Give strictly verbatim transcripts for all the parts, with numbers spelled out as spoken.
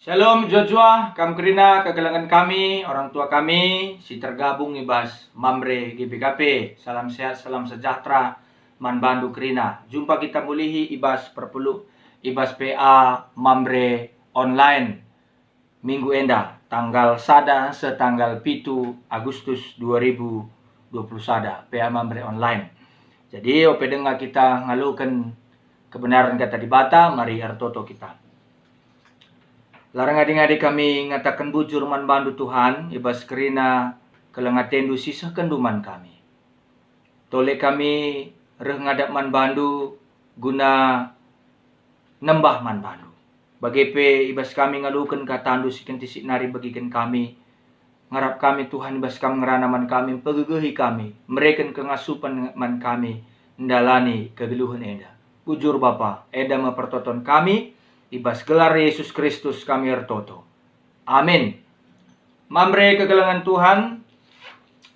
Shalom, mejuah-juah, kam kerina kekelengen kami, orang tua kami, si tergabung i bas Mamre G B K P. Salam sehat, salam sejahtera man bandu kerina. Jumpa kita mulihi i bas perpuluk, i bas P A Mamre Online. Minggu enda, tanggal sada seh tanggal pitu Agustus dua ribu dua puluh sada, P A Mamre Online. Jadi, ope denga kita ngaloken kebenaran Kata Dibata, mari ertoto kita. La erngadi-ngadi kami ngataken bujur man bandu, Tuhan, i bas kerina keleng atendu si isehkenndu man kami. Tole kami reh ngadap man bandu guna nembah man bandu. Bage pe i bas kami ngaloken katandu si kentisik nari begiken kami. Ngarap kami, Tuhan, i bas kam ngerana man kami, mpegegehi kami, mereken kengasupen man kami ndalani kegeluhen enda. Bujur Bapa, enda me pertoton kami, i bas gelar Yesus Kristus kami ertoto. Amin. Mamre kekelengen Tuhan,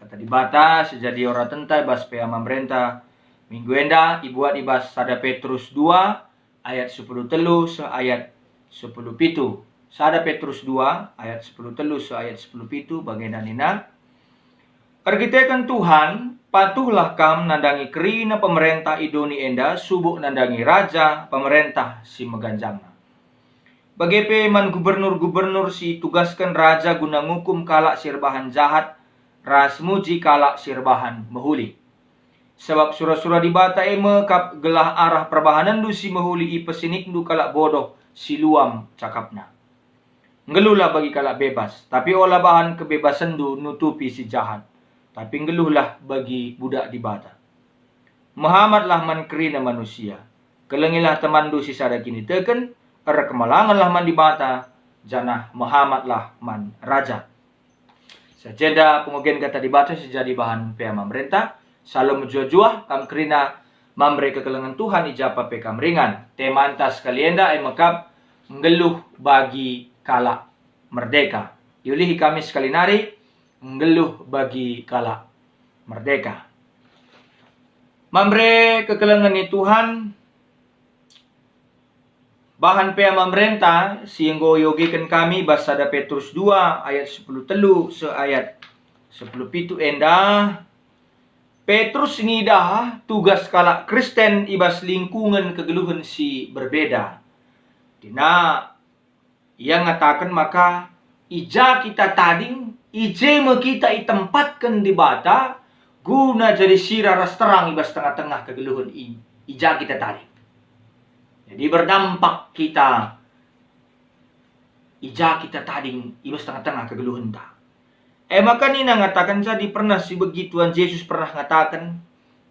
Kata Dibata si jadi oratenta i bas P A Mamrenta minggu enda ibuat i bas sada Petrus dua ayat sepuluh telu seh ayat sepuluh pitu. Sada Petrus dua ayat sepuluh telu seh ayat sepuluh pitu bagenda nina, "Erkiteken Tuhan, patuhlah kam nandangi kerina pemerentah i doni enda subuk nandangi raja pemerentah si meganjangna. Bage pe man gubernur-gubernur si itugasken raja guna ngukum kalak si erbahan jahat ras muji kalak si erbahan mehuli. Sabap sura-sura Dibata e me kap gelah arah perbahanenndu si mehuli ipesinikndu kalak bodoh si luam cakapna. Nggeluhlah bagi kalak bebas, tapi ola bahan kebebasenndu nutupi si jahat, tapi nggeluhlah bagi budak Dibata. Mehamatlah man kerina manusia. Kelengilah temanndu si sada kiniteken, erkemalangenlah man Dibata, janah mehamatlah man raja." Sajenda pengogen Kata Dibata si jadi bahan P A Mamrenta. Shalom, mejuah-juah, kam kerina Mamre kekelengen Tuhan i ja pe kam ringan. Temanta sekali enda e me kap, nggeluh bagi kalak merdeka. Iulihi kami sekali nari, nggeluh bagi kalak merdeka. Mamre kekelengen ni Tuhan, bahan P A Mamrenta si enggo iogeken kami bas sada Petrus dua ayat sepuluh telu seh ayat sepuluh pitu enda, Petrus ngidah tugas kalak Kristen i bas lingkungen kegeluhen si berbeda. Dina ia ngataken maka, "I ja kita tading, i je me kita itempatken Dibata guna jadi sira ras terang i bas tengah-tengah kegeluhen i, i ja kita tading." Jadi berdampak kita i ja kita tading i bas tengah-tengah kegeluhenta. E maka nina ngataken, jadi pernah si begi Tuhan Jesus pernah ngataken,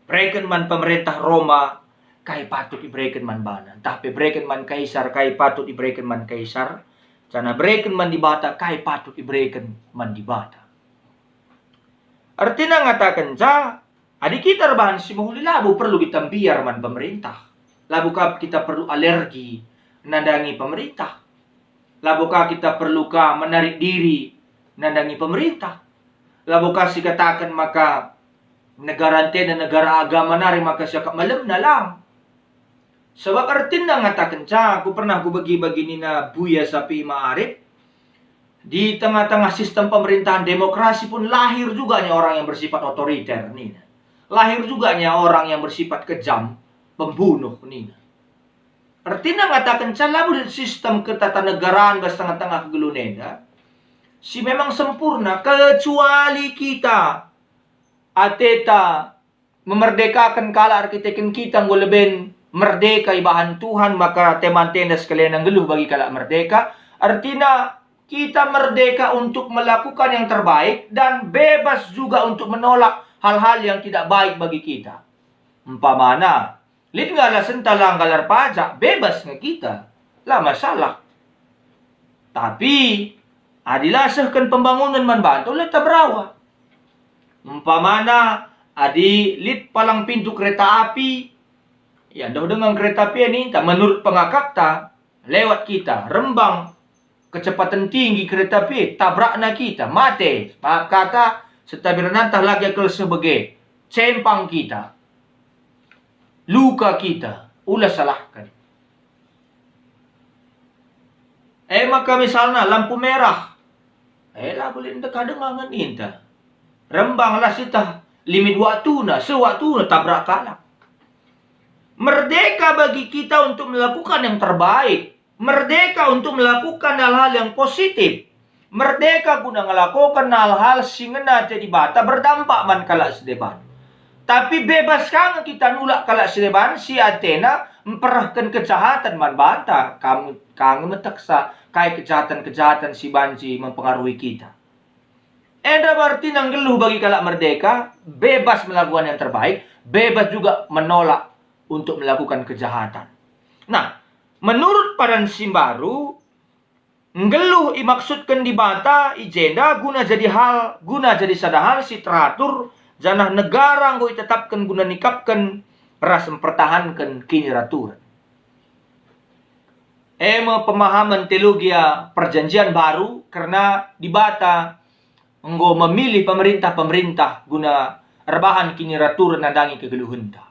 "Bereken man pemerentah Roma kai patut ibereken man bana, ntah pe bereken man Kaisar kai patut ibereken man Kaisar, janah bereken man Dibata kai patut ibereken man Dibata." Ertina ngatakenca, adi kita erbahan si mehuli, labo perlu kita mbiar man pemerintah. Labo ka kita perlu alergi nandangi pemerintah. Labo ka kita perlu ka menarik diri nandangi pemerintah. Labo ka sikataken maka negara ntenda negara agama nari maka siakap malemna, lang. Sebab ertina ngatakenca, aku pernah kubegi-begi nina Buya Sapi Ma'arif, di tengah-tengah sistem pemerintahan demokrasi pun lahir juga nya orang yang bersifat otoriter nina. Lahir juga nya orang yang bersifat kejam, pembunuh nina. Ertina ngatakenca labo lit sistem ketatanegaraan bas tengah-tengah kegeluhen enda si memang sempurna, kecuali kita ateta memerdekaken kalak erkiteken kita enggo leben merdeka ibahan Tuhan, maka temanta enda sekalian nggeluh bagi kalak merdeka. Ertina kita merdeka untuk melakukan yang terbaik dan bebas juga untuk menolak hal-hal yang tidak baik bagi kita. Umpamana, lit nge alasenta la nggalar pajak, bebas nge kita, la masalah. Tapi adi la sehken pembangunen man banta, la taberawa. Umpamana, adi lit palang pintu kereta api, ya, ndauh dengan kereta api e ninta, menurut pengakapta, lewat kita, rembang kecepatan tinggi kereta api, tabrakna kita, mate. Maaf kata, sentabi rana ntah lagi kel sebege, cempang kita, luka kita, ula salahken. E maka misalna lampu merah, e labo lit ndekah denga nge ninta. Rembang la sieteh limit waktuna, seh waktuna tabrak kalak. Merdeka bagi kita untuk melakukan yang terbaik, merdeka untuk melakukan hal-hal yang positif, merdeka guna ngelakoken hal-hal si ngena ate Dibata berdampak man kalak si deban. Tapi bebas ka nge kita nulak kalak si deban si atena mperehken kejahaten man banta, kam-, ka nge meteksa kai kejahaten-kejahaten si banci mempengaruhi kita. Enda me ertina nggeluh bagi kalak merdeka, bebas melakukan yang terbaik, bebas juga menolak untuk melakukan kejahatan. Nah, menurut padan si mbaru, nggeluh imaksudken Dibata i jenda guna jadi hal, guna jadi sada hal si teratur, janah negara enggo itetapken guna nikapken ras mpertahanken kiniraturen. E me pemahamen teologia Perjanjian Baru kerna Dibata enggo memilih pemerintah-pemerintah guna erbahan kiniraturen nandangi kegeluhenta.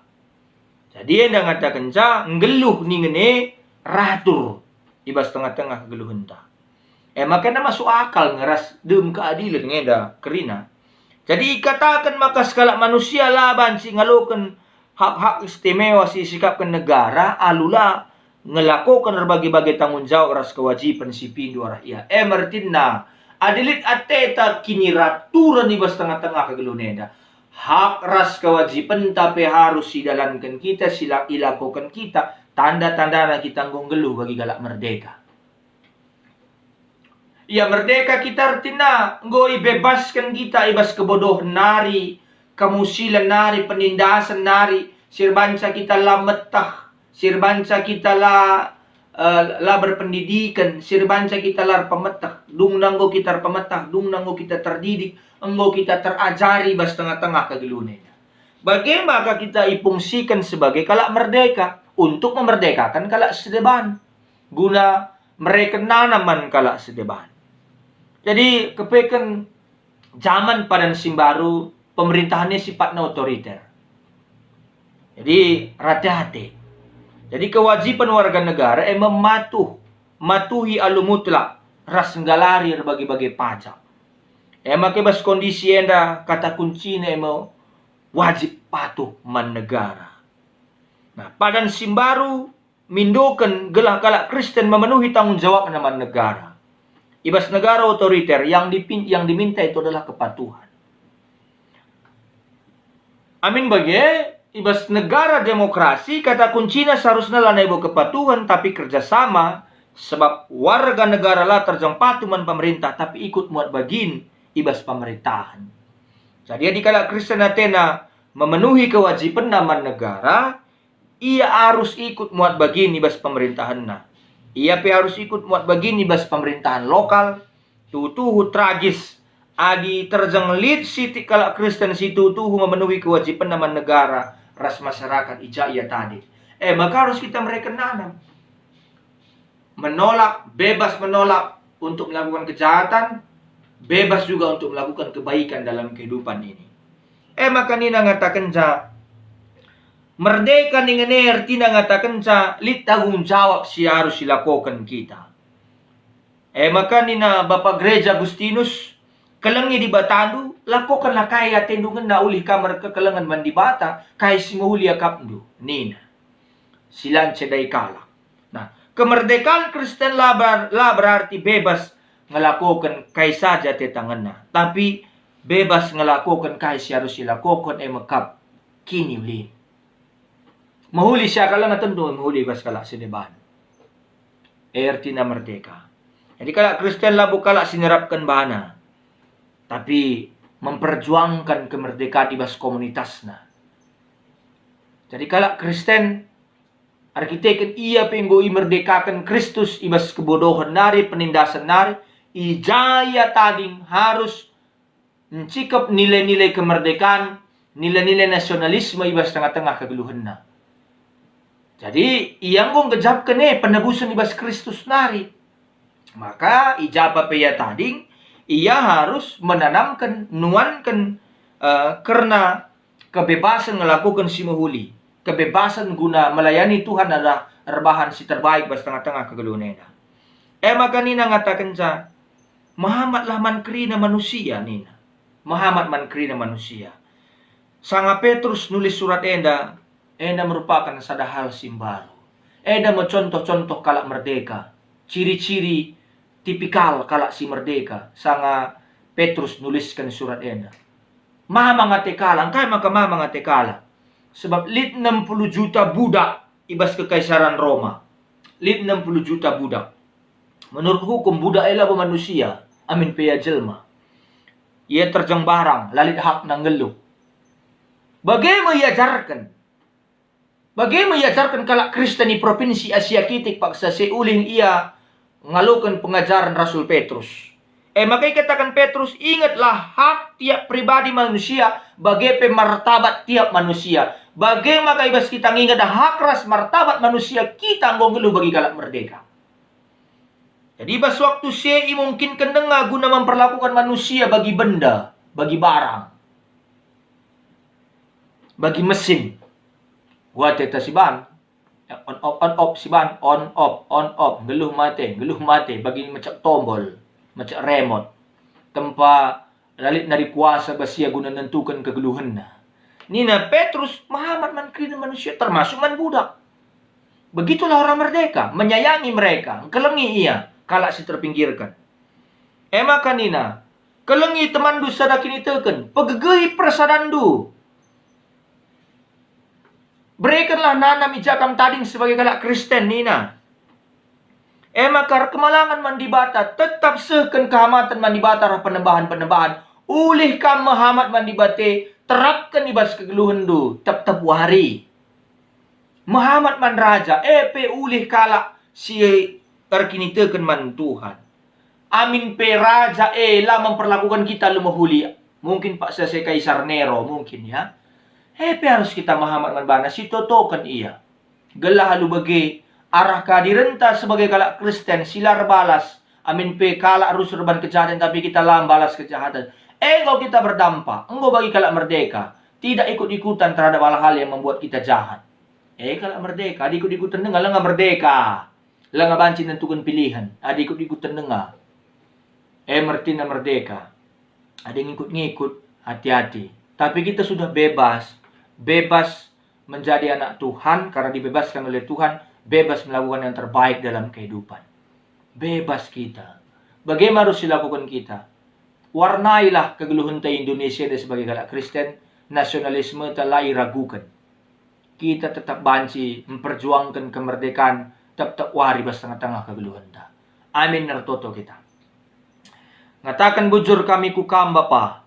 Jadi enda ngatakenca nggeluh ningen e ratur i bas tengah-tengah kegeluhenta. E maka enda masuk akal nge ras dem keadilen nge enda kerina. Jadi ikataken maka sekalak manusia la banci ngaloken hak-hak istimewa si isikapken negara alu la ngelakoken erbage-bage tanggung jawab ras kewajiben si pindo arah ia. E me ertina, adi lit ateta kiniraturen i bas tengah-tengah kegeluhen enda, hak ras kewajibenta pe harus sidalanken kita, sila-, ilakoken kita, tanda-tandana kita enggo nggeluh bagi kalak merdeka. Ia merdeka kita ertina enggo ibebasken kita i bas kebodohen nari, kemusilen nari, penindasen nari, si erbanca kita la meteh, si erbanca kita la, eh, la berpendidiken, si erbanca kita la erpemeteh, dungna enggo kita erpemeteh, dungna enggo kita terdidik, enggo kita terajari bas tengah-tengah kegeluhen enda. Bage maka kita ipungsiken sebagai kalak merdeka untuk memerdekaken kalak si deban, guna mereken nana man kalak si deban. Jadi, kepeken jaman padan si mbaru, pemerintahen e sifatna otoriter. Jadi, rate-ate. Jadi, kewajiben warga negara e mematuh, matuhi alu mutlak ras nggalari erbage-bage pajak. E maka bas kondisi enda kata kuncina e me wajib patuh man negara. Nah, padan si mbaru mindoken gelah kalak Kristen memenuhi tanggung jawabna man negara. I bas negara otoriter yang dipin-, yang diminta itu adalah kepatuhan. Amin bage, i bas negara demokrasi, kata kuncina seharusna lanai bo kepatuhan, tapi kerjasama, sebab warga negara la terjeng patuh man pemerintah, tapi ikut muat bagin i bas pemerintahen. Jadi, adi kalak Kristen atena memenuhi kewajibenna man negara, ia arus ikut muat bagin i bas pemerintahenna. Ia pe arus ikut muat bagin i bas pemerintahen lokal. Tuhu-tuhu tragis adi terjeng lit sitik kalak Kristen si tuhu-tuhu memenuhi kewajibenna man negara ras masyarakat i ja ia tading. E maka arus kita mereken nana. Menolak, bebas menolak untuk melakukan kejahatan, bebas juga untuk melakukan kebaikan dalam kehidupan ini. E maka nina ngatakenca, merdeka ningen e ertina ngatakenca lit tanggung jawab si arus ilakoken kita. E maka nina Bapa Gereja Agustinus, "Kelengi Dibatandu, lakokenlah kai atendu ngena ulih kam erkekelengen man Dibata, kai si mehuli akapndu," nina. Si la ncedai kalak. Nah, kemerdekaan Kristen la ber-, la berarti bebas ngelakoken kai saja ate tangena, tapi bebas ngelakoken kai si arus ilakoken e mekap kiniulin. Mehuli siakal nge tentu mehuli bas kalak si deban. E ertina merdeka. Jadi kalak Kristen labo kalak si nerapken bana, tapi memperjuangkan kemerdekaan i bas komunitasna. Jadi kalak Kristen erkiteken ia pe enggo imerdekaken Kristus i bas kebodohen nari, penindasen nari, i ja ia tading harus ncikep nilai-nilai kemerdekaan, nilai-nilai nasionalisme i bas tengah-tengah kegeluhenna. Jadi, ia enggo nggejapken e penebusen i bas Kristus nari. Maka, i ja pe ia tading, ia harus menanamken, nuanken, eh, kerna kebebasen ngelakoken si mehuli, kebebasen guna melayani Tuhan adalah erbahan si terbaik bas tengah-tengah kegeluhen enda. E maka nina ngatakenca, "Mehamatlah man kerina manusia," nina. Mehamat man kerina manusia. Sanga Petrus nulis surat enda, enda merupaken sada hal si mbaru. Enda me contoh-contoh kalak merdeka, ciri-ciri tipikal kalak si merdeka, sanga Petrus nulisken surat enda. Mamang ate kalak, engkai maka mamang ate kalak? Sebab lit enem puluh juta budak i bas kekaisaran Roma. Lit enem puluh juta budak. Menurut hukum, budak e labo manusia, amin pe ia jelma. Ia terjeng barang, la lit hakna nggeluh. Bage me iajarken. Bage me iajarken kalak Kristen i Propinsi Asia Kitik paksa si ulih ia ngaloken pengajaren Rasul Petrus. E maka ikataken Petrus, "Ingetlah hak tiap pribadi manusia, bage pe martabat tiap manusia." Bage maka i bas kita nginget hak ras martabat manusia, kita enggo nggeluh bagi kalak merdeka. Jadi, i bas waktu si e imungkinken denga guna memperlakukan manusia bagi benda, bagi barang, bagi mesin. Wate ta si ban, on off, on off si ban, on off, on off, nggeluh mate, nggeluh mate, bagi mecek tombol, mecek remote. Tempa la lit nari kuasa bas ia guna nentuken kegeluhenna. Nina Petrus, "Mehamat man kerina manusia, termasuk man budak." Begitulah orang merdeka, menyayangi mereka, engkelengi ia, kalak si terpinggirken. E maka nina, "Kelengi temanndu sada kiniteken, pegegehi persadanndu." Berekenlah nanam i ja kam tading sebagai kalak Kristen, nina. E maka erkemalangen man Dibata, tetap sehken kehamaten man Dibata arah penembahan-penembahan. Ulih kam mehamat man Dibata, terapken i bas kegeluhenndu tep-tep wari. Mehamat man raja, e pe ulih kalak si erkiniteken man Tuhan. Amin pe raja e la memperlakukan kita alu mehuli, mungkin paksa si Kaisar Nero, mungkin, ya. E pe arus kita mehamat man bana, sitotoken ia. Gelah alu bage, arah kehadirenta sebagai kalak Kristen si la erbalas, amin pe kalak rusur erban kejahaten tapi kita la mbalas kejahaten, enggo kita berdampak, enggo bagi kalak merdeka, tidak ikut-ikutan terhadap hal-hal yang membuat kita jahat. E, kalak merdeka, adi ikut-ikutan denga, langa merdeka. Langa banci nentuken pilihen, adi ikut-ikutan denga. E me ertina merdeka. Adi ngikut-ngikut, hati-hati. Tapi kita sudah bebas, bebas menjadi anak Tuhan karena dibebaskan oleh Tuhan, bebas melakukan yang terbaik dalam kehidupan. Bebas kita. Bagaimana harus dilakukan kita? Warnailah kegeluhenta Indonesia enda sebagai kalak Kristen, nasionalismenta la iraguken. Kita tetap banci memperjuangken kemerdekaan tep-tep wari bas tengah-tengah kegeluhenta. Amin, ertoto kita. Ngataken bujur kami ku Kam, Bapa,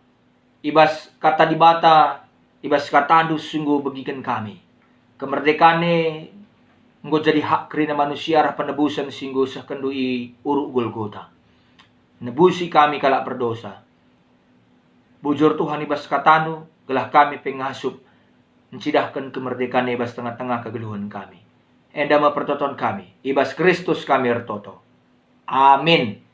i bas Kata Dibata, i bas KataNdu si enggo begiken kami. Kemerdekaan e enggo jadi hak kerina manusia arah penebusen si enggo isehkenNdu i Uruk Golgota. Nebusi kami kalak perdosa. Bujur Tuhan i bas KataNdu, gelah kami pe ngasup ncidahken kemerdekaan e bas tengah-tengah kegeluhen kami. Enda me pertoton kami, i bas Kristus kami ertoto. Amin.